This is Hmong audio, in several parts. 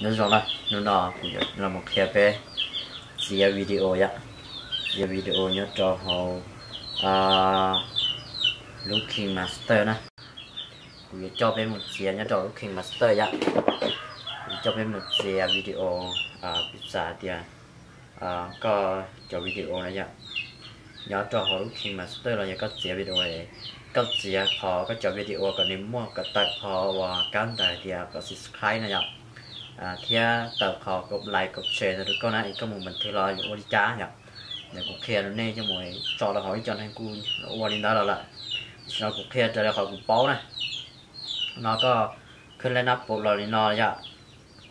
Nyob zoo na, hnub no kuv yuav los mus qhia peb txiav video yom, txiav video nyob rau hauv lub KineMaster na. Kuv yuav coj peb mus txiav nyob rau lub KineMaster yom. Kuv yuav coj peb mus txiav video, piv xam tias koj cov video na yom, nyob rau hauv lub KineMaster los yog koj txiav video, koj txiav qhov koj cov video kom nws muaj kom tawm qhov uas kab ntawv hais tias kom subscribe na yom, thiab tawm qhov kom like kom share ntawd rau koj na, es koj mus npav thwv los yuav ua li cas yom. Yog kuv qhia rau nej coj mus tso rau hauv ib co neeg kuj ua li ntawd los lawm. Tam sim no kuv qhia raws li qhov kuv paub na. No koj khwb lab nab pom los li no yom,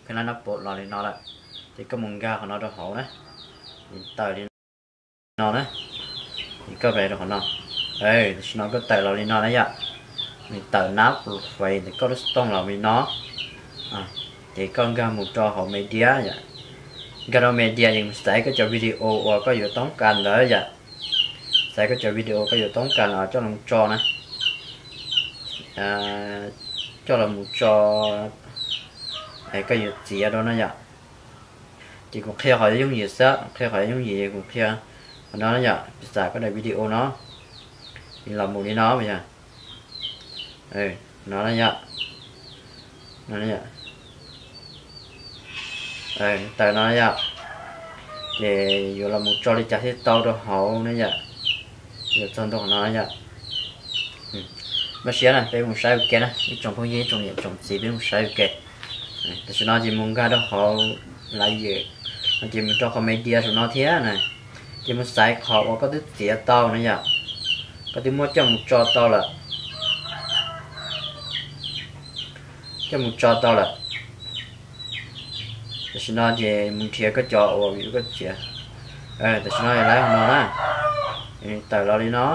khwb lab nab pom los li no lawm, ces koj mus nkag qhov no rau hauv na, tawm li no na, es koj pais rau qhov no. Tam sim no koj tawm los li no na yom, nws tawm nab pom fais ntawm koj lub xov tooj los li no, ces koj nkag mus rau hauv media yom. Nkag rau media ces mus xaiv koj cov video uas koj yuav toob kas ntawd yom. Xaiv koj cov video koj yuav toob kas los coj los tso na, coj los mus tso, koj yuav txiav rau na yom. Ces kuv qhia qhov yooj yim xwb, qhia qhov yooj yim, kuv qhia qhov no yom, piv xam koj daim video no, es los mus li no yom, no yom, no, tawm no yom, ces yuav los mus tso li cas thiaj tau rau hauv na yom, yuav txog ntua qhov no yom. Npaj siab na, peb mus saib ua ke na, ib tsoom phooj ywg ib tsoom niam tsoom txiv peb mus saib ua ke. Tam sim no ces mus nkag rau hauv layer, no ces mus rau qhov media saum no thiab na, ces mus xaiv qhov uas koj twb txiav tau na yom, koj twb muab coj mus tso tau lawm, coj mus tso tau lawm. Tam sim no ces mus nrhiav koj cov uas koj txiav. Tam sim no lawv hauv no na, tawm los li no,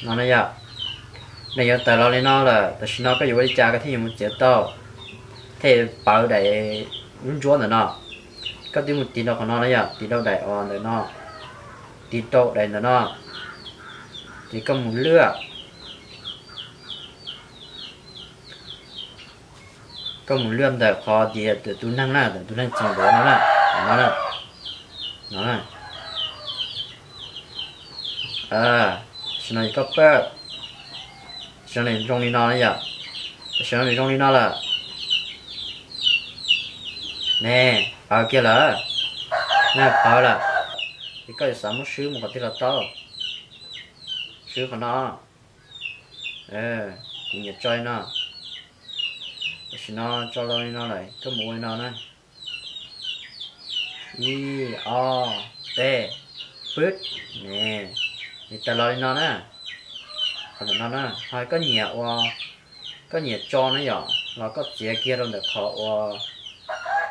no na yom, nws yuav tawm los li no lawm. Tam sim no koj yuav ua li cas koj thiaj yuav mus txiav tau, thiaj pawv daim lub ntsuab ntawm no. Koj twb mus tiv rau qhov no na yom, tiv rau daim uas ntawm no, tiv rau daim ntawm no, ces koj mus lwaj, koj mus lwaj ntawm qhov tias tus neeg na, tus neeg txeem ntuav no na, no na, no na. Tam sim no koj pab, tam sim no nws zoo li no na yom, tam sim no nws zoo li no lawm. Ne, pawv kiag lawm, ne pawv lawm. Ces koj yuav xav muab swb mus qhov twg los tau, swb qhov no. Kuv nyiam tso li no, tam sim no tso los li no lawm, koj mus ua li no na. Ib ob peb, pwb, ne, nws tawm los li no na. Qhov ntawm no na, ho koj nyiam ua, koj nyiam tso na yom, los koj txiav kiag rau ntawm qhov ua,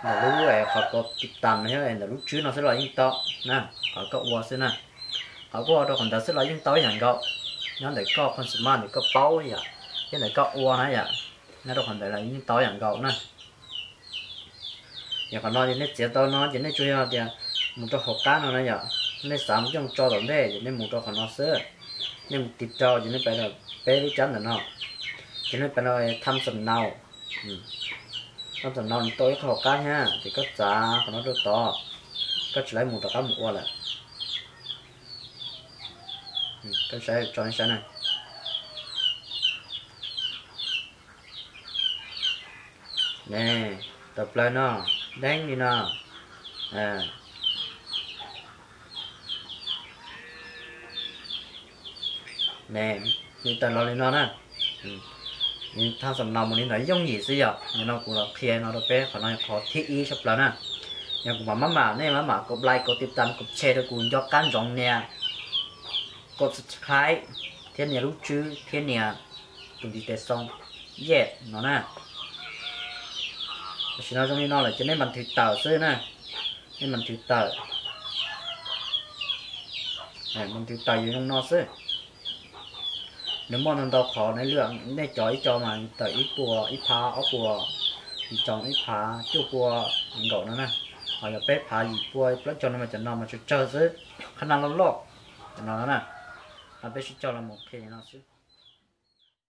ntawm lub, qhov koj tiv tam no thiab ntawm lub tswb no xwb los yeej tau na, qhov koj ua xwb na. Qhov koj ua rau qhov ntawd xwb los yeej tau ib yam nkaus, nyob ntawm koj qhov xwm maj ntawm koj paub yom, thiab ntawm koj ua na yom, nyob rau qhov ntawd los yeej tau ib yam nkaus na. Yog qhov no ces nej txiav tau no ces nej tsuas yog tias mus rau hauv qab no na yom, nej xav mus coj tso tom ntej ces nej mus rau qhov no xwb. Nej mus tiv rau ces nej pais rau peb lub tsab ntawm no, ces nej pais rau thaj xam nau, thaj xam nau nws tau ib qho hauv qab thiab ces koj txav qhov no rau tod, koj tsis laib mus rov qab mus ua lawm. Koj saib tso nej saib na. Ne, tawm plaws no, deeb li no. Ne, nws tawm los li no na. Nws thaj xam nau mus li ntawd yooj yim xwb yom. Nim no kuv los qhia no rau peb, qhov no yog qhov thib ib tshaj plaws na. Yog kuv mam maj mam, nej maj mam kom like, kom tiv tam, kom share rau kuv nco qab ntsoov nias, kom subscribe thiab nias lub tswb thiab nias tus ntiv tes xoo yej no na. Tam sim no zoo li no lawm ces nej npas thwv tawm xwb na. Nej npas thwv tawm, npas thwv tawm yuav zoo no xwb. Nws muaj ntau ntau qhov, nej lwaj nej cov ib co mas tawm ib puas, ib phav, ob puas, ib co ib phav, cuaj pua nkaum no na. Ho yog peb phav, yim pua, plaub caug no mas cov no mas tsawg tsawg xwb, qhab naj loj loj, cov no na. Peb sib cog los mus qhia no xwb.